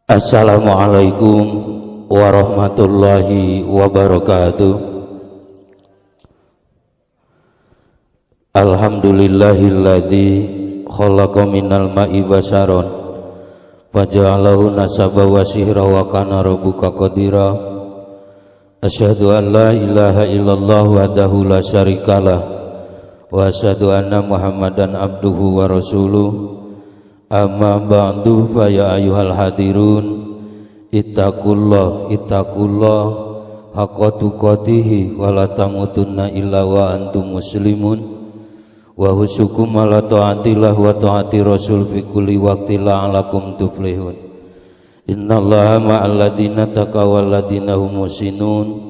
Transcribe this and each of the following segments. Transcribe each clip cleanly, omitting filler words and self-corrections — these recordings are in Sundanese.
Assalamualaikum warahmatullahi wabarakatuh. Alhamdulillahilladzi khalaqa minal ma'i basharon faja'alahu nasaba wa sihra wa kana rabbuka qadira. Asyhadu an la ilaha illallah wahdahu la syarikalah wa asyhadu anna Muhammadan abduhu wa rasuluh. Amma ba'du, fa ya ayyuhal hadirun, ittaqullah ittaqullah haqqa tuqatih wa la tamutunna illa wa antum muslimun. Wa husukum ala ta'atillah wa ta'ati rasul fi kulli waqti la'alakum tuflihun. Innallaha ma'al ladina taqaw wal ladina hum muhsinun.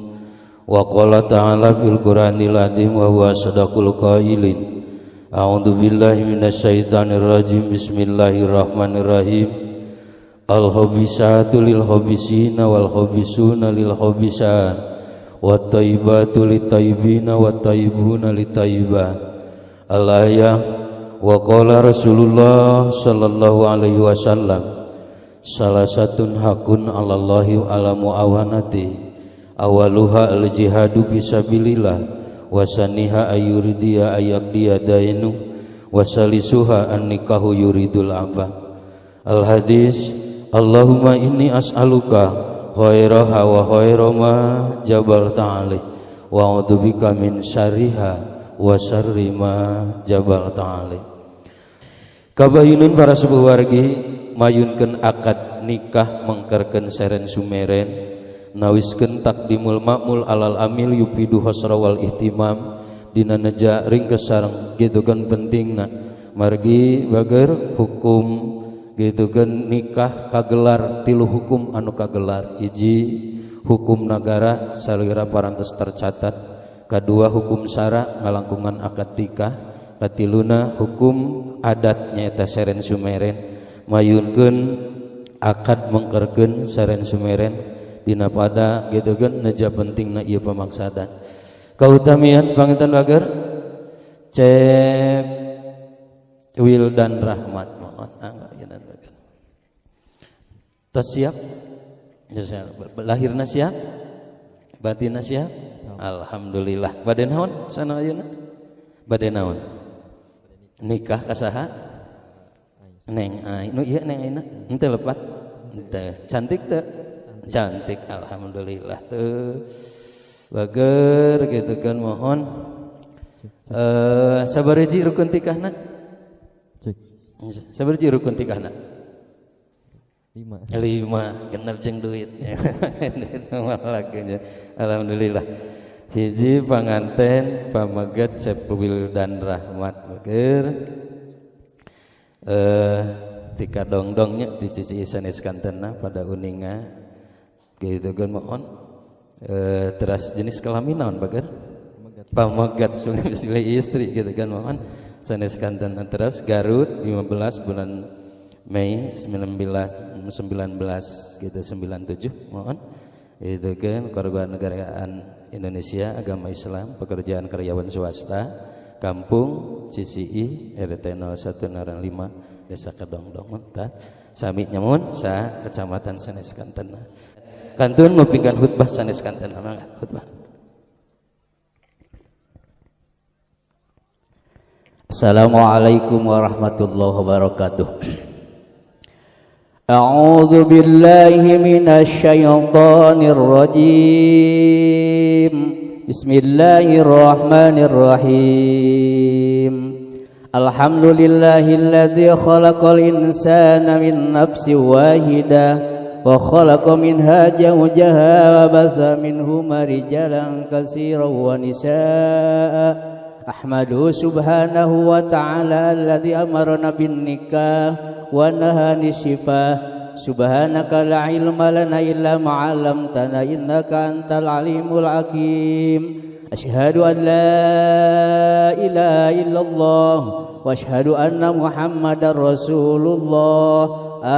Wa qala ta'ala fil qur'anil azim wa huwa sadaqul qailin. A'udzu billahi minasyaitonir rajim. Bismillahirrahmanirrahim. Al khabisatu lil khabisina wal khabisuna lil khabisat wat thayyibatu lit thayyibina wat thayyibuna lit thayyibat. Al-ayah. Wa qala Rasulullah sallallahu alaihi wasallam, salasatun hakun 'alallahi ala muawanati, awaluha al-jihadu fisabilillah, wasaniha ayuridiya ayaqdiya dainu, wasalisuha an-nikahu yuridul afa. Al-hadis. Allahumma inni as'aluka khairaha wa khaira ma jabalta alaih wa a'udzubika min syarriha wa syarri ma jabalta alaih. Kabayunun para sepuh wargi, mayunkeun akad nikah mengkerkeun seren sumeren, nawiskeun takdimul ma'mul alal amil yufidu hasra wal ihtimam dina neja ringkes sareng gitu kan pentingna margi bager hukum gitu kan nikah kagelar tilu hukum anu kagelar. Hiji, hukum nagara salira parantos tercatat. Kadua, hukum syara ngalangkungan akad nikah. Katiluna, hukum adat nyaeta seren sumeren. Mayunkeun akad mengkerkeun seren sumeren dina pada gitu kan neja pentingna ieu pamaksadan. Kautamian panginten bager Cep Wildan Rahmat, mohon angga yeuna bager. Tos siap? Lahirna siap? Batinna siap? Alhamdulillah. Bade naon sana ayeuna? Bade naon? Nikah ka saha? Neng Ai. Nu ieu Neng Aina? Henteu lepat? Henteu. Cantik teu? Cantik, alhamdulillah tuh. Bager gitu kan mohon. Sabariji rukun tikahna? Sabariji rukun tikahna? 5. 5, genep jeung duit. Alhamdulillah. Hiji panganten pameget Cep Wildan Rahmat bager. Tika dongdongnya di sisi sanes kantena pada uninga gitu kan mohon. Teras jenis kelamin naon bager? Pamegat sungai istri gitu kan mohon. Sanes kantena teras Garut 15 bulan Mei 19 gitu 97 mohon. Itu kan kewarganegaraan Indonesia, agama Islam, pekerjaan karyawan swasta, kampung CCI RT 0105 Desa Kadongdong tah sami nyamun sa kecamatan sanes kantena. Kantun mupingkan khutbah sanes kantena, mangga khutbah. Assalamualaikum warahmatullahi wabarakatuh. أعوذ بالله من الشيطان الرجيم. بسم الله الرحمن الرحيم. الحمد لله الذي خلق الإنسان من نفس واحدة وخلق منها زوجها وبث منهما رجالا كثيرا ونساء. أحمده سبحانه وتعالى الذي أمرنا بالنكاح ونهى عن السفاه. سبحانك لا علم لنا إلا ما علمتنا إنك أنت العليم الحكيم. أشهد أن لا إله إلا الله وأشهد أن محمدا رسول الله.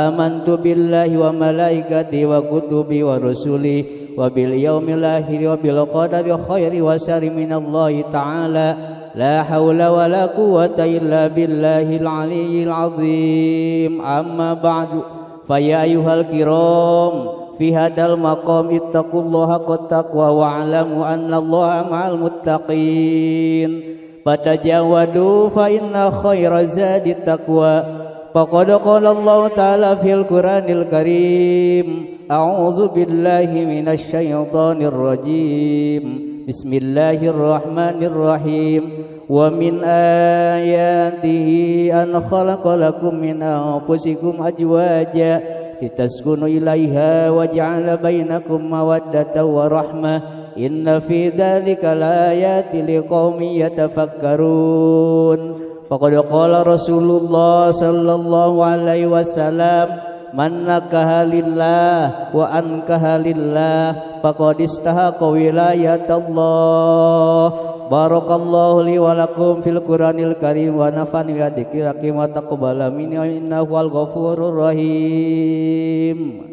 آمنت بالله وملائكته وكتبه ورسله وباليوم الآخر وبالقدر خير وشر من الله تعالى. لا حول ولا قوة إلا بالله العلي العظيم. أما بعد، Fa ya ayyuhal kiram fi hadal maqam ittaqullaha qad taqwa wa'lamu anna Allaha ma'al muttaqin. Fatajawwadu fa inna khaira zadi taqwa. Faqad qala Allah ta'ala fil Qur'anil Karim, a'udzu billahi minasy syaithanir rajim. Bismillahirrahmanirrahim. Wa min ayatihi an khalaqa lakum min anfusikum azwaja litaskunu ilaiha wa ja'ala bainakum mawaddatan wa rahmah. Inna fi dzalika laayatin liqaumin yatafakkarun. Faqad qala Rasulullah sallallahu alaihi wasallam, man nakaha lillah wa ankaha lillah faqad istahaqa wilayatallah. Barakallahu li wa lakum fil Qur'anil Karim wa nafa'ani bi dzikril hakim wa taqabbala minni innahu huwal ghafurur rahim.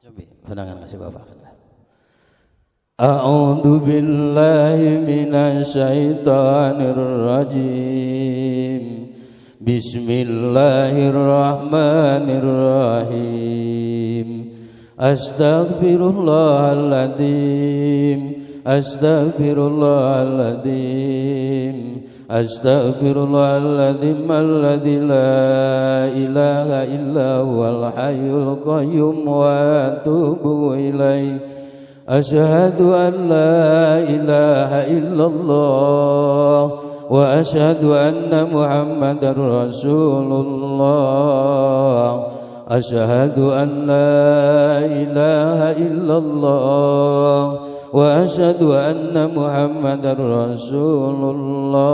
Cobi pandangan kasih Bapak. A'udzu billahi minasy syaithanir rajim. Bismillahirrahmanirrahim. Astaghfirullahaladzim, astaghfirullahaladzim, astaghfirullahaladzim alladzi la ilaha illa huwal hayyul qayyum wa atubu ilaih. Asyhadu an la ilaha illallah wa asyhadu anna Muhammadar Rasulullah. Asyhadu an la ilaha illallah wa asyhadu anna Muhammadar Rasulullah.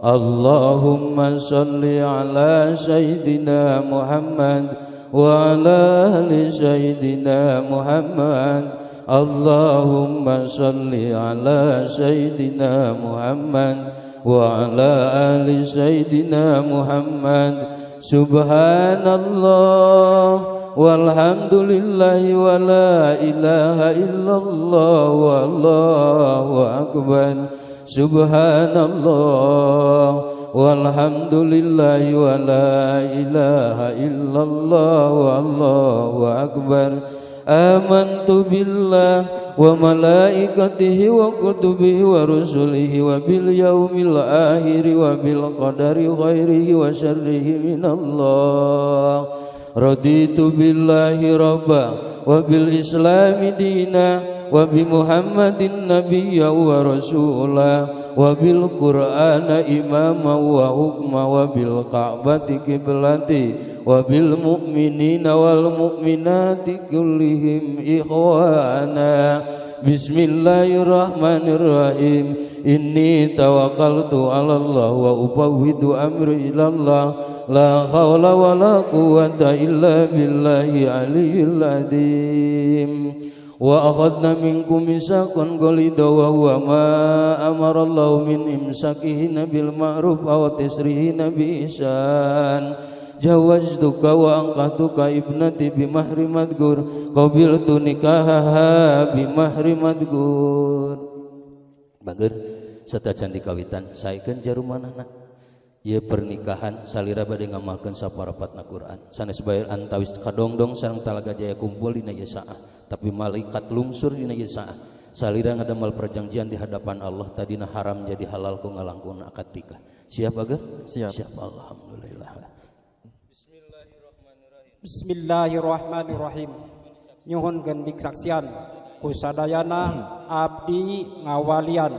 Allahumma shalli ala sayyidina Muhammad wa ala ahli sayyidina Muhammad. Allahumma shalli ala sayyidina Muhammad wa ala ahli sayyidina Muhammad. Subhanallah walhamdulillahi wa la ilaha illallah wallahu akbar. Subhanallah walhamdulillahi wa la ilaha illallah wallahu akbar. Amantu billah wa malaikatihi wa kutubihi wa rusulihi wa bil yaumil akhir wa bil qadari khairihi wa syarrihi minallah. Raditu billahi rabba wa bil islami dina wa bi Muhammadin nabiyya wa rasula wa bil qur'ana imama wa hukma wa bil ka'bati kiblati wa bil mu'minina wal mu'minati kullihim ikhwana. Bismillahirrahmanirrahim. Inni tawakkaltu 'ala Allah wa ufawwidu amri ila Allah. La haula wa la quwwata illa billahi aliyyil azim. Wa akhadna minkum mitsaqan ghalidha wa huwa ma amara Allah min imsakihinna bil ma'ruf aw tasrihinna bi ihsan. Jawaztuka wa anqatuka ibnati bi mahri madgur qabiltu nikahaha bi mahri madgur. Bager satacan dikawitan saekeun jarumanana. Ieu pernikahan salira bade ngamalkeun saparapatna Quran. Sanes bae antawis kadongdong sareng Talaga Jaya kumpul dina ieu saah, tapi malaikat lungsur dina ieu saah. Salira ngadamel perjanjian di hadapan Allah, tadina haram jadi halal ku ngalangkung akad nikah. Siap agar? Siap. Siap, alhamdulillah. Bismillahirrahmanirrahim. Nyuhun gendik saksian kusadayana abdi ngawalian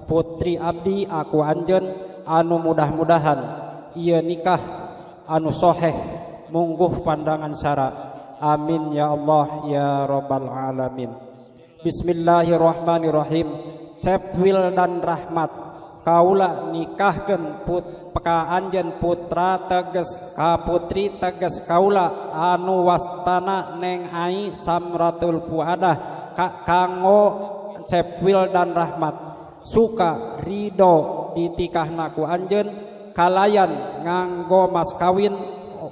putri abdi aku anjeun anu mudah-mudahan ieu nikah anu soheh mungguh pandangan syara. Amin ya Allah ya rabbal alamin. Bismillahirrahmanirrahim. Cepwil dan Rahmat kaula nikahkeun ka anjeun putra teges ka putri teges kaula anu wastana Neng Ai Samratul Fuadah ka kanggo Cepwil dan Rahmat suka ridho ditikahna ku anjeun kalayan nganggo mas kawin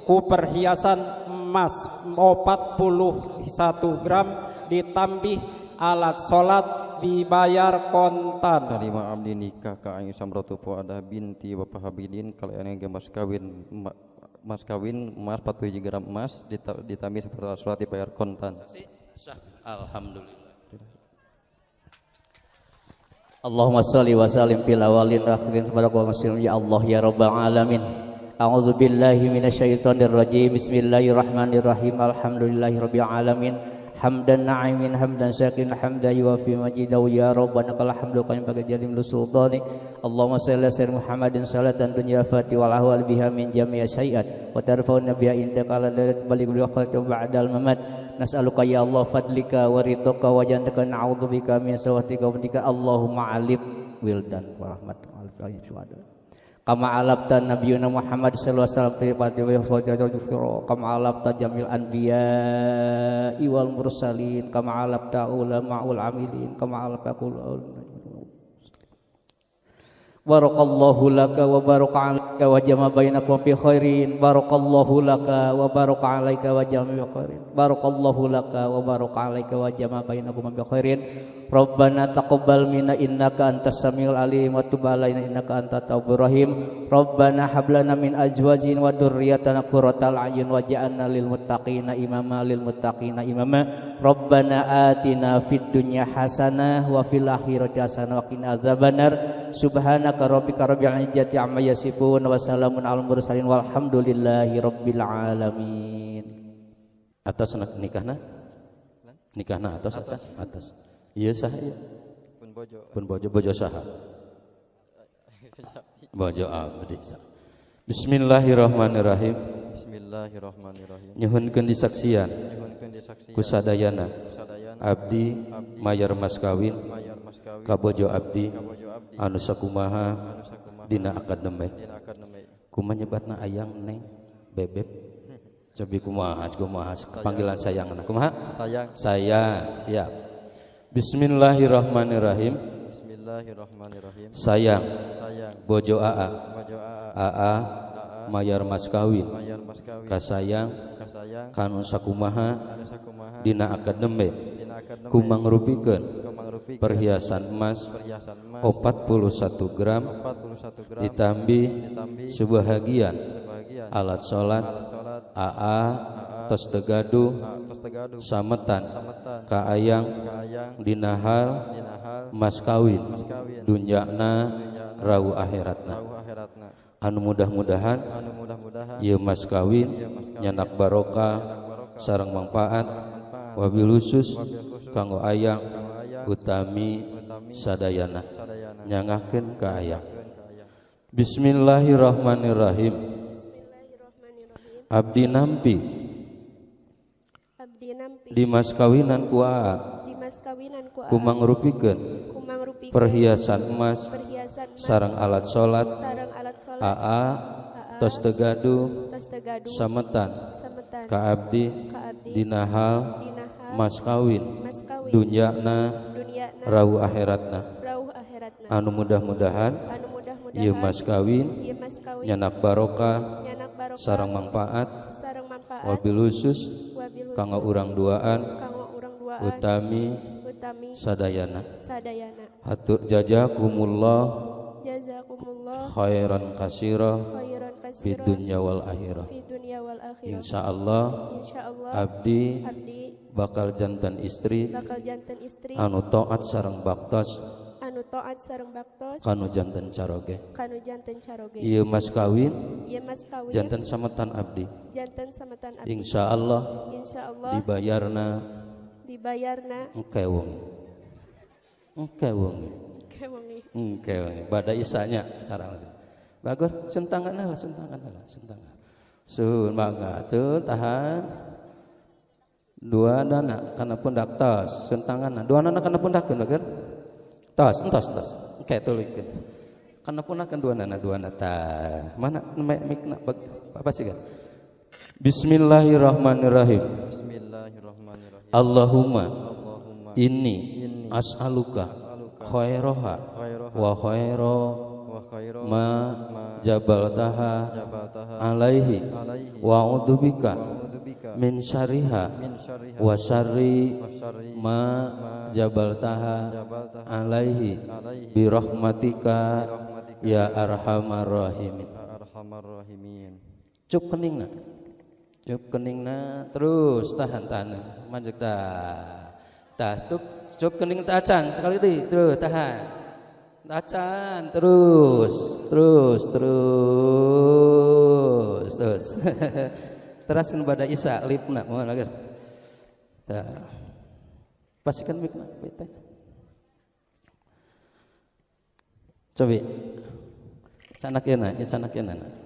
ku perhiasan emas 41 gram ditambih alat salat dibayar kontan. Tarima abdi nikah ka Ayu Samratu Fuadah binti Bapak Habidin kalayan nganggo mas kawin Mas kawin emas 47 gram emas ditambih seperti alat sholat dibayar kontan. Saksi sah. Alhamdulillah. Allahumma shalli wa sallim fil awwalin akhirin wa muslimin ya Allah ya rabbal alamin. A'udzu billahi minasyaitonir rajim. Bismillahirrahmanirrahim. Alhamdulillahirabbil alamin. Hamdan na'imin hamdan syakirin hamdan yuwafi majidahu ya rabbana lakal hamdu kama yanbaghi li sultanik. Allahumma shalli ala sayyidina Muhammadin salatan dunya fati wal ahwal biha min jami'i sayiat wa tarfa'u nabiyya indaka ala baligh waqti ba'dal mamat. Nas'aluka ya Allah fadlika wa ridhaka wa jannataka na'udzubika min sawatika wa bika. Allahumma alib wildan wa rahmat. Kama alabta nabiyuna Muhammad sallallahu alaihi wasallam, kama alabta jamil anbiya wal mursalin, kama alabta ulama'ul amilin, kama alabta kullu. Barakallahu laka wa baraka alaika wa jama bainakum bi khairin. Barakallahu laka wa baraka alaika wa jama bi khairin. Barakallahu laka wa baraka alaika wa jama bainakum bi khairin. Rabbana taqabbal minna innaka antas samiul alim wa tub alaina innaka antat tawwabur rahim. Rabbana hab lana min azwajina wa dzurriyyatina qurratal a'yun waj'alna lil muttaqina imama lil muttaqina imama. Rabbana atina fid dunya hasanah wa fil akhirati hasanah wa qina adzabannar. Subhanaka rabbika rabbil izzati amma yasifun wa salamun alal mursalin walhamdulillahi rabbil alamin. Atas nikahna? Nikahna atas atas. Atas. Iya sah iya. Pun bojo. Pun bojo bojo saha. Bojo abdi sah. Bismillahirrahmanirrahim. Bismillahirrahmanirrahim. Nyuhunkeun disaksian. Nyuhunkeun disaksian. Kusadayana. Abdi mayar mas kawin. Ka bojo abdi. Anu sakumaha dina akad nembe. Kumaha nyebatna ayang neng bebeb. Cobi kumaha kumaha panggilan sayangna kumaha? Sayang. Sayang, siap. Bismillahirrahmanirrahim. Bismillahirrahmanirrahim. Sayang. Sayang. Bojo aa. Bojo aa. Aa mayar mas kawin. Mayar mas kawin. Kasayang. Kasayang. Kanu sakumaha Anu sakumaha dina akad nembe. Dina akad nembe. Kumangrupikeun Kumangrupikeun perhiasan emas perhiasan emas 41 gram 41 gram ditambi ditambi sebahagian sebahagian alat salat alat salat aa tos tegaduh tos tegaduh sametan sametan ka ayang ka ayang dina hal dina hal mas kawin mas kawin dunyana dunyana rau akhiratna rauh akhiratna anu mudah-mudahan anu mudah-mudahan ieu mas kawin ieu mas kawin nyanak barokah nyanak barokah sareng manfaat sareng manfaat wabil khusus wabil khusus kanggo ayang kanggo ayang utami utami sadayana sadayana nyangakeun ka ayang. nyangakeun ka ayang. Bismillahirrahmanirrahim. Bismillahirrahmanirrahim. Abdi nampi Abdi nampi di mas kawinan ku aa di mas kawinan ku aa kumangrupikeun kumangrupikeun perhiasan emas perhiasan emas sareng alat salat sareng alat salat aa tos tegaduh tos tegaduh sametan sametan ka abdi ka abdi dina hal dina hal mas kawin mas kawin dunyana dunyana rauh akhiratna rauh akhiratna anu mudah-mudahan anu mudah-mudahan ieu mas kawin ieu mas kawin nyanak barokah nyanak barokah sareng manfaat sareng manfaat wabil khusus wabil khusus kanggo urang duaan kanggo urang duaan utami utami sadayana sadayana. Hatur jazakumullah jazakumullah khairan katsira khairan fid katsira dunya wal akhirah. fid dunya wal akhirah. Insyaallah insyaallah abdi abdi bakal jantan istri bakal janten istri anu taat sareng baktos anu taat sareng baktos kanu janten caroge. kanu janten caroge. Ieu mas kawin ieu mas kawin janten sametan abdi janten sametan abdi. Insyaallah insyaallah dibayarna dibayarna engke wengi engke wengi engke wengi engke wengi bada isanya cara langsung. Bagus, sentangan lah, sentangan lah, sentangan. Sun mangga tuh tahan. Dua dana kana pundak tos, sentangan. Dua dana kana pundak kan? Tos, entos, entos. Engke tuluykeun. Kana pundakan dua nana tah. Mana mikna apa sih kan? Bismillahirrahmanirrahim. Bismillahirrahmanirrahim. Allahumma Allahumma inni inni as'aluka as'aluka khairaha khairaha wa khaira wa khaira ma ma jabaltaha jabaltaha alaihi alaihi wa a'udzubika wa a'udzubika min syarriha min syarriha wa syarri wa syarri ma ma jabaltaha jabaltaha alaihi alaihi bi rahmatika bi rahmatika ya arhamar rahimin. ya arhamar rahimin. Cup keningna. Cup keningna terus, tahan, tahan. Manjek tah. Tah, cup, cup kening tacan sekali deui, terus tahan. Tacan terus, terus, terus, terus. Teraskeun pada Isa lipna mohon agar. Tah. Pastikan mikna bete. Cobi. Canak euna, ya canak euna.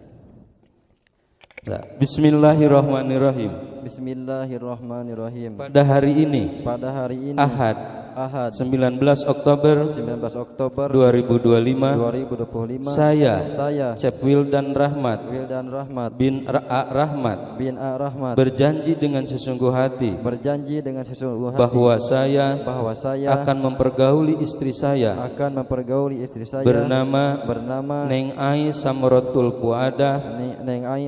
Nah, Bismillahirrahmanirrahim. Bismillahirrahmanirrahim. Pada hari ini, Pada hari ini, Ahad, Ahad, 19 Oktober 19 Oktober 2025, 2025, saya saya Cep Wildan Rahmat Wildan Rahmat bin A. Rahmat bin A. Rahmat berjanji dengan sesungguh hati berjanji dengan sesungguh hati bahwa saya bahwa saya akan mempergauli istri saya akan mempergauli istri saya bernama bernama Neng Ai Samrotul Puada Neng Ai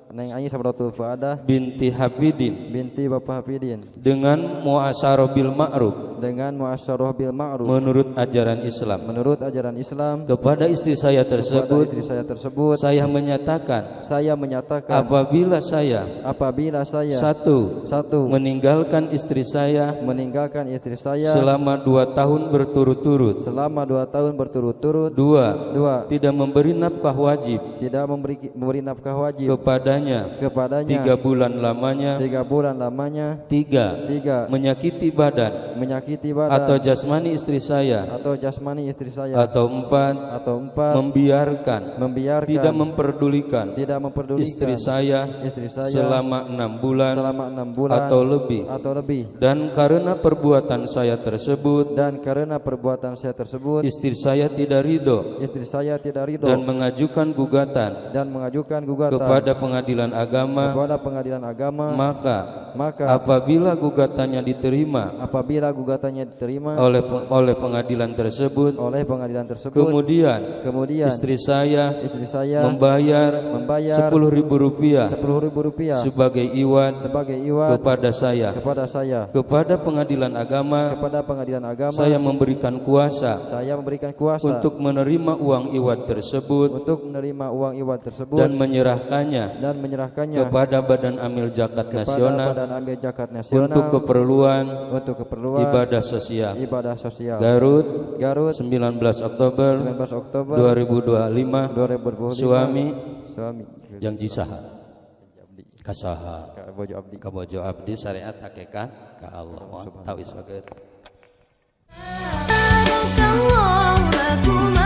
Neng Ai Samrotul Fuadah binti Hafidin binti Bapak Hafidin dengan muasyarah bil ma'ruf dengan muasyarah bil ma'ruf menurut ajaran Islam. Menurut ajaran Islam. Kepada istri saya tersebut, kepada istri saya tersebut, saya menyatakan apabila saya satu meninggalkan istri saya selama 2 tahun berturut-turut, dua, tidak memberi nafkah wajib, kepadanya kepadanya 3 bulan lamanya, 3 bulan lamanya, tiga, menyakiti badan, atau jasmani istri saya, atau empat, membiarkan, tidak memperdulikan, istri saya, selama 6 bulan, atau lebih, dan karena perbuatan saya tersebut, istri saya tidak ridho, dan mengajukan gugatan, kepada pengadilan agama, maka apabila gugatannya diterima, oleh pengadilan tersebut, kemudian istri saya membayar 10.000 rupiah sebagai iwan kepada saya, kepada pengadilan agama, saya memberikan kuasa, untuk menerima uang iwat tersebut, dan menyerahkannya, kepada Badan Amil Zakat Nasional, untuk keperluan, ibadah sosial. Garut, 19 Oktober 2025, suami yang jisaha kasaha kabojo abdi syariat hakikat ka Allah tahu isbaget. Barakallahu lakum.